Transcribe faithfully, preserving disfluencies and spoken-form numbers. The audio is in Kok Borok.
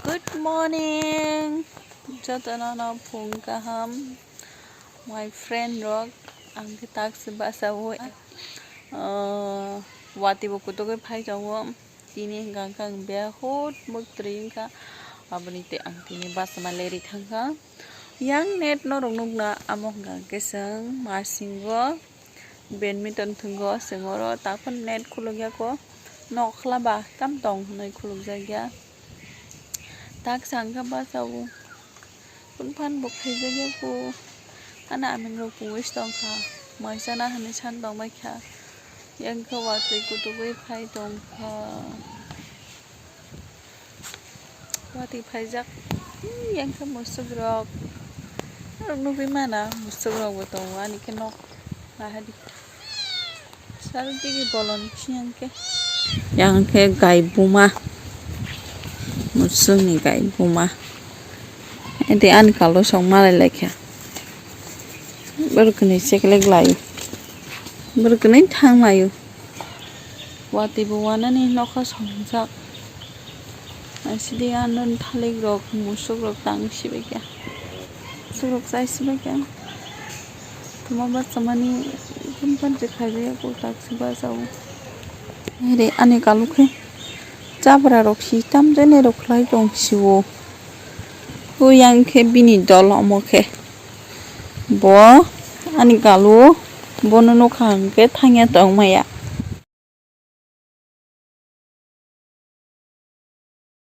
Good morning. Jotono no phung kaham. My friend rok, ang khe taksi basa o. Ah, watwi bo kutuk bai phai tongo. Tini hwnkha ang behut muktwi wngkha. Aboni tei ang tini basa ma leri thangkha. Yang net norok nukna amo hwnkha khe chwng masingo badminton thwngo chwng oro taphano net khulukya kho. Nokhla ba kam tong hwnwi khulukjakya. Taksa hwnkha basa o. Phunuphan bo khaijakya kho. Ani aming rok pungwi se tongkha. Mai chana hwnwi san tongbaikha. Yang khe watwi kutugwi phai tongkha. Watwi phaijak. Yang khe musuk rok. Norok nugwi mana musuk rok bo tongo ani khe nok. Nahadi. Sal digi bolon siyang khe. Yang khe gai buma. Musukni gai buma. Ede ani kalo song malai laikha. Borok kwnwi cheklek laio. Borok kwnwi thang laio. Watwi bo wanani nokha songjak. Asidi ano thalik rok, musuk rok tang sibaikha. Musuk rok chai sibaikha. Tuma bachamani phunuphan se khaijaya kho taksi basa o. Ere ani kalo khe chabra rok si tamjani rok khlai tong si o. O yang khe bini dol omo khe. Bo ani kalo bono nukha hwnkhe thangya tongmaya.